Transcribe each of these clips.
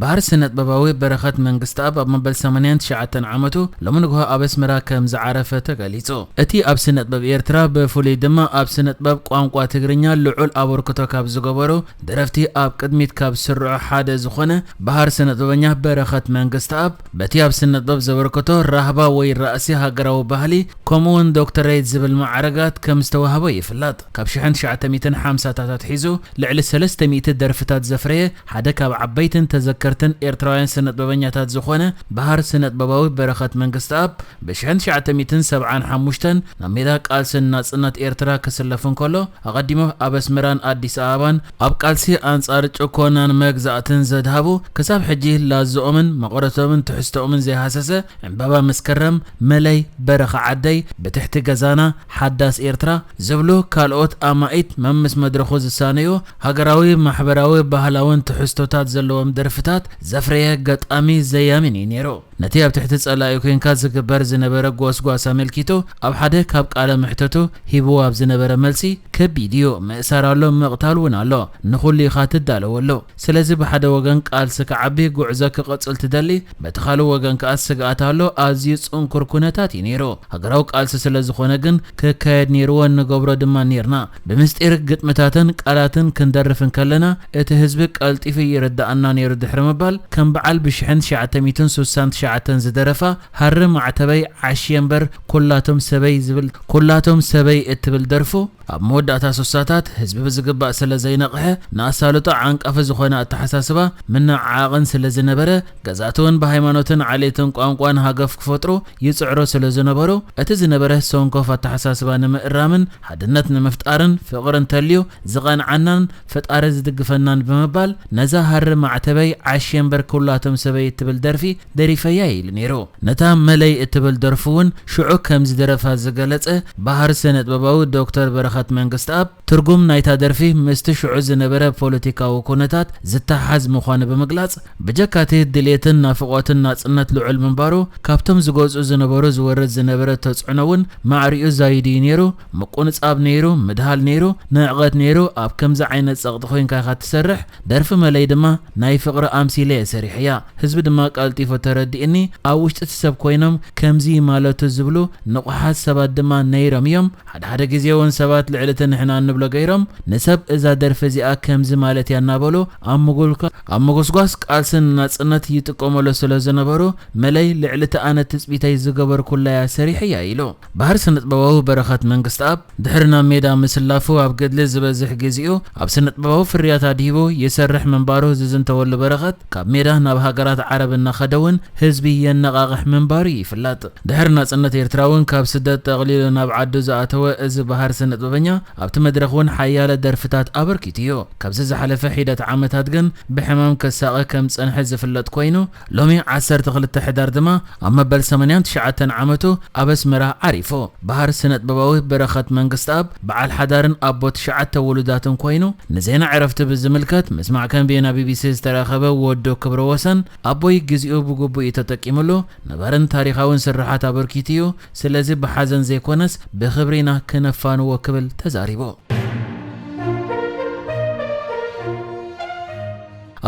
ባህር ስነጥበባዊ በረኸት መንግስተኣብ ኣብ መበል ሰማንያን ትሽዓተን ዓመቱ ሎሚ ንግሆ ኣብ ኣስመራ ከም ዝዓረፈ ተገሊጹ። እቲ ኣብ ስነጥበብ ኤርትራ፣ ብፍሉይ ድማ ኣብ ስነጥበብ ቋንቋ ትግርኛ ልዑል ኣበርክቶ ካብ ዝገበሩ ደረፍቲ ኣብ ቅድሚት ካብ ዝስርዑ ሓደ ዝኾነ ባህር ስነጥበበኛ በረኸት መንግስተኣብ፣ በቲ ኣብ ስነጥበብ ዘበርክቶ ራህባ ወይ ራእሲ ሃገራዊ ባህሊ፣ ከምኡውን ዶክተሬት ዝብል ማዕረጋት ከም ዝተዋህቦ ይፍለጥ። ካብ ሽሕን ትሽዓተ ሚእትን ሓምሳታት ኣትሒዙ ልዕሊ ሰለስተ ሚእቲ ደርፍታት ዘፍረየ ሓደ ካብ ዓበይትን ተዘከርትን ኤርትራውያን ስነጥበበኛታት ዝኾነ ባህር ስነጥበባዊ በረኸት መንግስተኣብ፣ ብሽሕን ትሽዓተ ሚእትን ሰብዓን ሓሙሽተን ናብ ሜዳ ቃልስን ናጽነት ኤርትራ ክስለፍ እንከሎ፣ ኣቐዲሙ ኣብ ኣስመራን ኣዲስ ኣበባን ኣብ ቃልሲ ኣንጻር ጭኮናን መግዛእትን ዘድሃቡ፣ ክሳብ ሕጂ ላዝኦምን መቐረቶምን ትሕዝቶኦምን ዘይሃሰሰ ዕምባባ መስከረም፣ መለይ፣ በረኻ ዓደይ፣ ብትሕቲ ገዛና፣ ሓዳስ ኤርትራ ዝብሉ ካልኦት ኣማኢት መምስ መድረኹ ዝሳነዩ ሃገራዊ፣ ማሕበራዊ፣ ባህላውን ትሕዝቶታት ዘለዎም ደርፍታት ዘፍረየ ገጣሚ ዘያምን እዩ ነይሩ። ነቲ ኣብ ትሕቲ ጸላኢ ኮንካ ዝግበር ዝነበረ ጎስጓስ ኣመልኪቱ ኣብ ሓደ ካብ ቃለ መሕትቱ ሂብዎ ኣብ ዝነበረ መልሲ፣ "ከቢድ እዩ፣ ምእሳር ኣሎ፣ ምቕታል እውን ኣሎ፣ ንኹሉ ኢኻ ትዳለወሉ። ስለዚ ብሓደ ወገን ቃልሲ ክዓቢ፣ ጉዕዞ ክቕጽል ትደሊ፣ በቲ ካልእ ወገን ከኣ ስግኣት ኣሎ፣ ኣዝዩ ጽንኩር ኩነታት እዩ ነይሩ። ሃገራዊ ቃልሲ ስለ ዝኾነ ግን ክካየድ ነይርዎ፣ ንገብሮ ድማ ነይርና። ብምስጢር ግጥምታትን ቃላትን ክንደርፍ እንከለና እቲ ህዝቢ ቀልጢፉ ይርድኣና ነይሩ" ድሕሪ ምባል፣ ከም በዓል ብሽሕን ትሽዓተ ሚእትን ሱሳን ትሽዓተን ዝደረፋ ሃሪ ማዕተበይ ዓሽየ እምበር ኩላቶም ሰበይ ዝብል፣ ኩላቶም ሰበይ እትብል ደርፉ፣ ኣብ መወዳእታ ሱሳታት ህዝቢ ብዝግባእ ስለ ዘይነቕሐ፣ ንኣሳልጦ ዓንቃፊ ዝኾነ ኣተሓሳስባ ምንዕዓቕን ስለ ዝነበረ፣ ገዛእቲ እውን ብሃይማኖትን ዓሌትን ቋንቋን ሃገፍ ክፈጥሩ ይጽዕሩ ስለ ዝነበሩ፣ እቲ ዝነበረ ሰንኮፍ ኣተሓሳስባ ንምእራምን ሓድነት ንምፍጣርን ፍቕሪ እንተልዩ ዝቐንዓናን ፈጣሪ ዝድግፈናን ብምባል፣ ነዛ ሃሪ ማዕተበይ ዓሽየ እምበር ኩላቶም ሰበይ እትብል ደርፊ ደሪፈያ ኢሉ ነይሩ። ነታ መለይ እትብል ደርፉ እውን ሽዑ ከም ዝደረፋ ዝገለጸ ባህር ስነጥበባዊ ዶክተር በረኸት መንግስተኣብ፣ ትርጉም ናይታ ደርፊ ምስቲ ሽዑ ዝነበረ ፖለቲካዊ ኩነታት ዝተሓዝ ምዃኑ ብምግላጽ፣ ብጀካቲ ድሌትን ናፍቖትን ናጽነት ልዑል ምንባሩ፣ ካብቶም ዝገዝኡ ዝነበሩ ዝወርድ ዝነበረ ተጽዕኖ እውን ማዕሪኡ ዛይዱ እዩ ነይሩ። ምቁንጻብ ነይሩ፣ ምድሃል ነይሩ፣ ንዕቐት ነይሩ። ኣብ ከምዚ ዓይነት ጸቕጢ ኮይንካ ኢኻ ትሰርሕ። ደርፊ መለይ ድማ ናይ ፍቕሪ ኣምሲለ እየ ሰሪሐያ። ህዝቢ ድማ ቀልጢፉ ተረዲእኒ። ኣብ ውሽጢ እቲ ሰብ ኮይኖም ከምዚ ማለቱ ዝብሉ ንቑሓት ሰባት ድማ ነይሮም እዮም። ሓደ ሓደ ግዜ እውን ሰባት ልዕሊ እቲ ንሕና እንብሎ ገይሮም፣ ንሰብ እዛ ደርፊ እዚኣ ከምዚ ማለት እያ እናበሉ ኣብ ምጉልኳ-፣ ኣብ ምጉስጓስ ቃልስን ናጽነት ይጥቀመሉ ስለ ዝነበሩ፣ መለይ ልዕሊ እቲ ኣነ ትጽቢተይ ዝገበርኩላያ ሰሪሐያ ኢሉ። ባህር ስነጥበባዊ በረኸት መንግስተኣብ ድሕሪ ናብ ሜዳ ምስላፉ፣ ኣብ ገድሊ ዝበዝሕ ግዜኡ ኣብ ስነጥበባዊ ፍርያት ኣድሂቡ ይሰርሕ ምንባሩ ዝዝንተወሉ በረኸት፣ ካብ ሜዳ ናብ ሃገራት ዓረብ እናኸደ እውን ህዝቢ የነቓቕሕ ምንባሩ ይፍለጥ። ድሕሪ ናጽነት ኤርትራ እውን ካብ ስደት ጠቕሊሉ ናብ ዓዱ ዝኣተወ እዚ ባህር ስነጥበበኛ፣ ኣብቲ መድረኽ እውን ሓያለ ደርፍታት ኣበርኪቱ እዩ። ካብዚ ዝሓለፈ ሒደት ዓመታት ግን ብሕማም ክሳቐ ከም ዝጸንሐ ዝፍለጥ ኮይኑ፣ ሎሚ ዓሰርተ ክልተ ሕዳር ድማ ኣብ መበል ሰማንያን ትሽዓተን ዓመቱ ኣብ ኣስመራ ዓሪፉ። ባህር ስነጥበባዊ በረኸት መንግስተኣብ በዓል ሓዳርን ኣቦ ትሽዓተ ውሉዳትን ኮይኑ፣ ንዜና ዕረፍቲ ብዝምልከት ምስማዕ ከም ቤና ቢቢሲ ዝተረኸበ ወዱ ክብረ ወሰን፣ ኣቦይ ግዜኡ ብግቡእ እዩ ተጠቂምሉ፣ ነባርን ታሪኻውን ስርሓት ኣበርኪቱ እዩ። ስለዚ ብሓዘን ዘይኮነስ ብኽብሪ ኢና ክነፋንዎ ክብል ተዛሪቡ።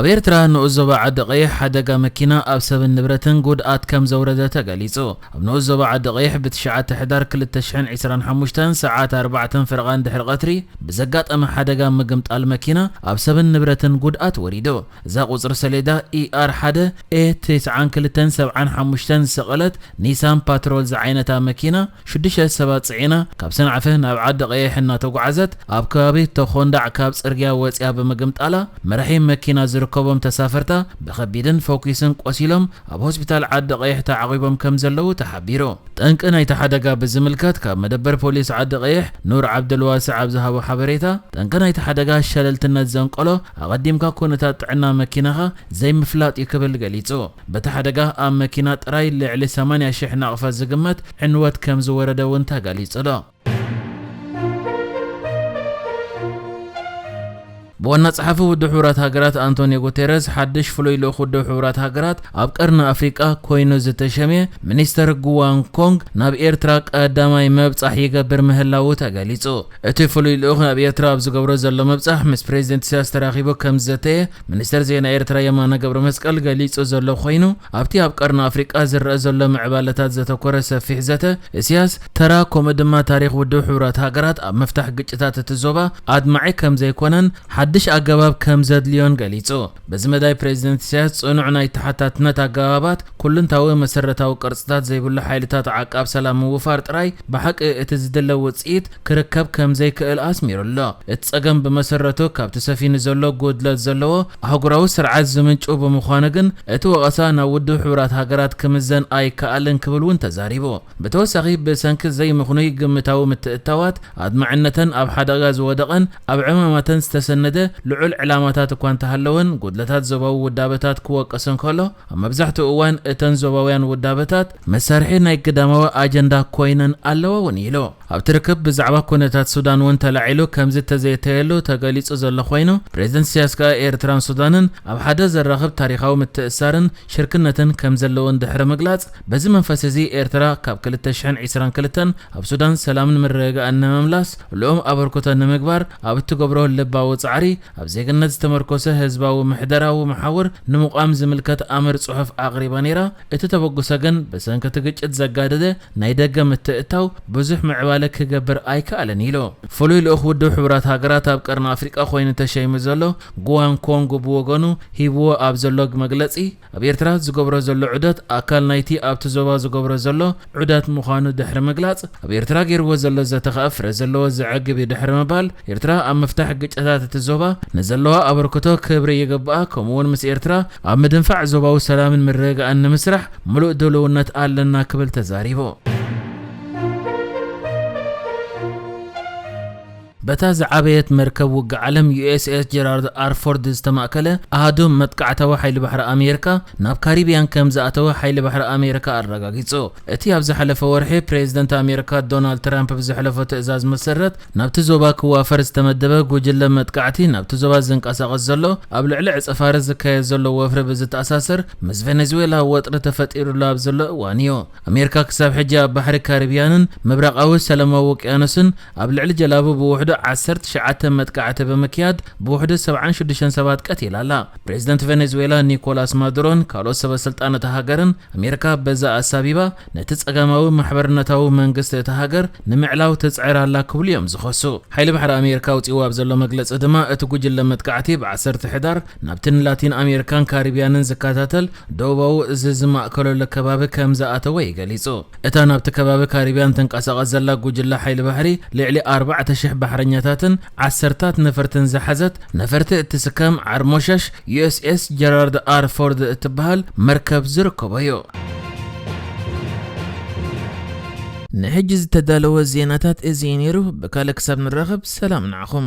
ኣብ ኤርትራ ንኡስ ዞባ ዓዲ ቀይሕ ሓደጋ መኪና ኣብ ሰብን ንብረትን ጉድኣት ከም ዘውረደ ተገሊጹ። ኣብ ንኡስ ዞባ ዓዲ ቀይሕ ብትሽዓተ ሕዳር ክልተ ሽሕን ዕስራን ሓሙሽተን ሰዓት ኣርባዕተን ፍርቓን ድሕሪ ቀትሪ ብዘጋጠመ ሓደጋ ምግምጣል መኪና ኣብ ሰብን ንብረትን ጉድኣት ወሪዱ። እዛ ቁጽሪ ሰሌዳ ኢኣር ሓደ ኤ ተስዓን ክልተን ሰብዓን ሓሙሽተን ዝሰቐለት ኒሳን ፓትሮል ዝዓይነታ መኪና ሽዱሽተ ሰባት ጽዒና ካብ ሰንዓፈ ናብ ዓዲ ቀይሕ እናተጓዓዘት ኣብ ከባቢ ተኾንዳዕ ካብ ጽርግያ ወጺኣ ብምግምጣላ መራሒ መኪና ዝርከቦም ተሳፈርታ ብኸቢድን ፈኲስን ቆሲሎም ኣብ ሆስፒታል ዓዲ ቀይሕ ተዓቒቦም ከም ዘለዉ ተሓቢሩ። ጠንቂ ናይቲ ሓደጋ ብዝምልከት ካብ መደበር ፖሊስ ዓዲ ቀይሕ ኑር ዓብደልዋስዕ ኣብ ዝሃቦ ሓበሬታ፣ ጠንቂ ናይቲ ሓደጋ ሸለልትነት ዘንቀሎ ኣቐዲምካ ኩነታት ጥዕና መኪናኻ ዘይምፍላጥ እዩ ክብል ገሊጹ። በቲ ሓደጋ ኣብ መኪና ጥራይ ልዕሊ ሰማንያ ሽሕ ናቕፋ ዝግመት ዕንወት ከም ዝወረደ እውን ተገሊጹ ኣሎ። ብዋና ጸሓፊ ውድብ ሕቡራት ሃገራት ኣንቶኒዮ ጉቴረስ ሓድሽ ፍሉይ ልኡኽ ውድብ ሕቡራት ሃገራት ኣብ ቀርኒ ኣፍሪቃ ኮይኑ ዝተሸምየ ሚኒስተር ጉዋን ኮንግ ናብ ኤርትራ ቀዳማይ መብጻሕ ይገብር ምህላዉ ተገሊጹ። እቲ ፍሉይ ልኡኽ ናብ ኤርትራ ኣብ ዝገብሮ ዘሎ መብጻሕ ምስ ፕሬዚደንት ኢሳያስ ተራኺቡ ከም ዝዘተየ ሚኒስተር ዜና ኤርትራ የማነ ገብረ መስቀል ገሊጹ ዘሎ ኮይኑ፣ ኣብቲ ኣብ ቀርኒ ኣፍሪቃ ዝረአ ዘሎ ምዕባለታት ዘተኮረ ሰፊሕ ዘተ፣ ኢሳያስ ተራ ከምኡ ድማ ታሪኽ ውድብ ሕቡራት ሃገራት ኣብ ምፍታሕ ግጭታት እቲ ዞባ ኣድማዒ ከም ዘይኮነን ሓድሽ ኣገባብ ከም ዘድልዮን ገሊጹ። በዚ መዳይ ፕሬዚደንት ኢሳያስ ጽኑዕ ናይ ተሓታትነት ኣገባባት፣ ኩሉንታዊ መሰረታዊ ቅርጽታት ዘይብሉ ሓይልታት ዓቃብ ሰላም ምውፋር ጥራይ ብሓቂ እቲ ዝድለ ውጽኢት ክርከብ ከም ዘይክእል ኣስሚሩ ኣሎ። እቲ ጸገም ብመሰረቱ ካብቲ ሰፊኑ ዘሎ ጉድለት ዘለዎ ኣህጉራዊ ስርዓት ዝምንጩ ብምዃኑ ግን እቲ ወቐሳ ናብ ውድብ ሕቡራት ሃገራት ክምዘን ኣይከኣልን ክብል እውን ተዛሪቡ። ብተወሳኺ ብሰንኪ ዘይምኽኑይ ግምታዊ ምትእትታዋት ኣድማዕነተን ኣብ ሓደጋ ዝወደቐን ኣብ ዕማማተን ዝተሰነደ ልዑል ዕላማታት እኳ እንተሃለወን ጉድለታት ዞባዊ ውዳበታት ክወቀስ እንከሎ ኣብ መብዛሕትኡ እዋን እተን ዞባውያን ውዳበታት መሳርሒ ናይ ግዳማዊ ኣጀንዳ ኮይነን ኣለዋ እውን ኢሉ። ኣብቲ ርክብ ብዛዕባ ኩነታት ሱዳን እውን ተላዒሉ ከምዚ ተዘየተየሉ ተገሊጹ ዘሎ ኮይኑ ፕሬዚደንት ኢሳያስ ከኣ ኤርትራን ሱዳንን ኣብ ሓደ ዘራኽብ ታሪኻዊ ምትእሳርን ሽርክነትን ከም ዘለውን ድሕሪ ምግላጽ በዚ መንፈስ እዚ ኤርትራ ካብ ክልተ ሽሕን ዕስራን ክልተን ኣብ ሱዳን ሰላምን ምርግጋእን ንምምላስ ልኡም ኣበርክቶ ንምግባር ኣብ እትገብሮ ልባዊ ጻዕሪ ኣብ ዜግነት ዝተመርኮሰ ህዝባዊ ምሕደራዊ መሓውር ንምቋም ዝምልከት ኣምር ጽሑፍ ኣቕሪባ ነይራ። እቲ ተበግሶ ግን ብሰንኪ እቲ ግጭት ዘጋደደ ናይ ደገ ምትእታው ብዙሕ ምዕባለ ክገብር ኣይከኣለን ኢሉ። ፍሉይ ልኡኽ ውድብ ሕቡራት ሃገራት ኣብ ቀርኒ ኣፍሪቃ ኮይኑ ተሸይሙ ዘሎ ጉዋን ኮንጉ ብወገኑ ሂብዎ ኣብ ዘሎ መግለጺ ኣብ ኤርትራ ዝገብሮ ዘሎ ዑደት ኣካል ናይቲ ኣብቲ ዞባ ዝገብሮ ዘሎ ዑደት ምዃኑ ድሕሪ ምግላጽ ኣብ ኤርትራ ገይርዎ ዘሎ ዘተ ከኣ ፍረ ዘለዎ ዘዕግብ እዩ ድሕሪ ምባል ኤርትራ ኣብ ምፍታሕ ግጭታት እቲ ዞባ ንዘለዋ ኣበርክቶ ክብሪ ይግብኣ፣ ከምኡውን ምስ ኤርትራ ኣብ ምድንፋዕ ዞባዊ ሰላምን ምርግጋእን ንምስራሕ ምሉእ ድልውነት ኣለና ክብል ተዛሪቡ። በታ ዝዓበየት መርከብ ውግእ ዓለም ዩ ኤስ ኤስ ጀራርድ ኣር ፎርድ ዝተማእከለ ኣሃዱ መጥቃዕታዊ ሓይሊ ባሕሪ ኣሜሪካ ናብ ካሪቢያን ከም ዝኣተወ ሓይሊ ባሕሪ ኣሜሪካ ኣረጋጊጹ። እቲ ኣብ ዝሓለፈ ወርሒ ፕሬዚደንት ኣሜሪካ ዶናልድ ትራምፕ ብዘሕለፎ ትእዛዝ መሰረት ናብቲ ዞባ ክዋፈር ዝተመደበ ጉጅለ መጥቃዕቲ ናብቲ ዞባ ዝንቀሳቐስ ዘሎ ኣብ ልዕሊ ዕጸፋሪ ዝካየድ ዘሎ ወፍሪ ብዝተኣሳሰር ምስ ቬኔዙዌላ ወጥሪ ተፈጢሩሉ ኣብ ዘሎ እዋን እዩ። ኣሜሪካ ክሳብ ሕጂ ኣብ ባሕሪ ካሪቢያንን ምብራቓዊ ሰላማዊ ውቅያኖስን ኣብ ልዕሊ ጀላቡ ብውሕዱ ዓሰርተ ትሽዓተ መጥቃዕቲ ብምክያድ ብውሕዱ ሰብዓን ሽዱሽተን ሰባት ቀቲላ ኣላ። ፕሬዚደንት ቬኔዙዌላ ኒኮላስ ማዱሮን ካልኦት ሰበ ስልጣን እታ ሃገርን ኣሜሪካ በዛ ኣሳቢባ ነቲ ጸጋማዊ ማሕበርነታዊ መንግስቲ እታ ሃገር ንምዕላው ትጽዕር ኣላ ክብሉ እዮም ዝኸሱ። ሓይሊ ባሕሪ ኣሜሪካ ኣውጺእዎ ኣብ ዘሎ መግለጺ ድማ እቲ ጉጅለ መጥቃዕቲ ብ ዓሰርተ ሕዳር ናብቲ ንላቲን ኣሜሪካን ካሪቢያንን ዝከታተል ደቡባዊ እዚ ዝማእከለሉ ከባቢ ከም ዝኣተወ እዩ ገሊጹ። እታ ናብቲ ከባቢ ካሪቢያን ትንቀሳቐስ ዘላ ጉጅለ ሓይሊ ባሕሪ ልዕሊ ኣርባዕተ ሽሕ ባሕረኛታትን ዓሰርታት ነፈርትን ዝሓዘት ነፈርቲ እትስከም ዓርሞሸሽ ዩ ኤስ ኤስ ጀራርድ ኣር ፎርድ እትበሃል መርከብ ዝርከቦ እዩ። ንሕጂ ዝተዳለወ ዜናታት እዚ እዩ ነይሩ። ብካልእ ክሳብ ንራኸብ ሰላም ንዓኹም።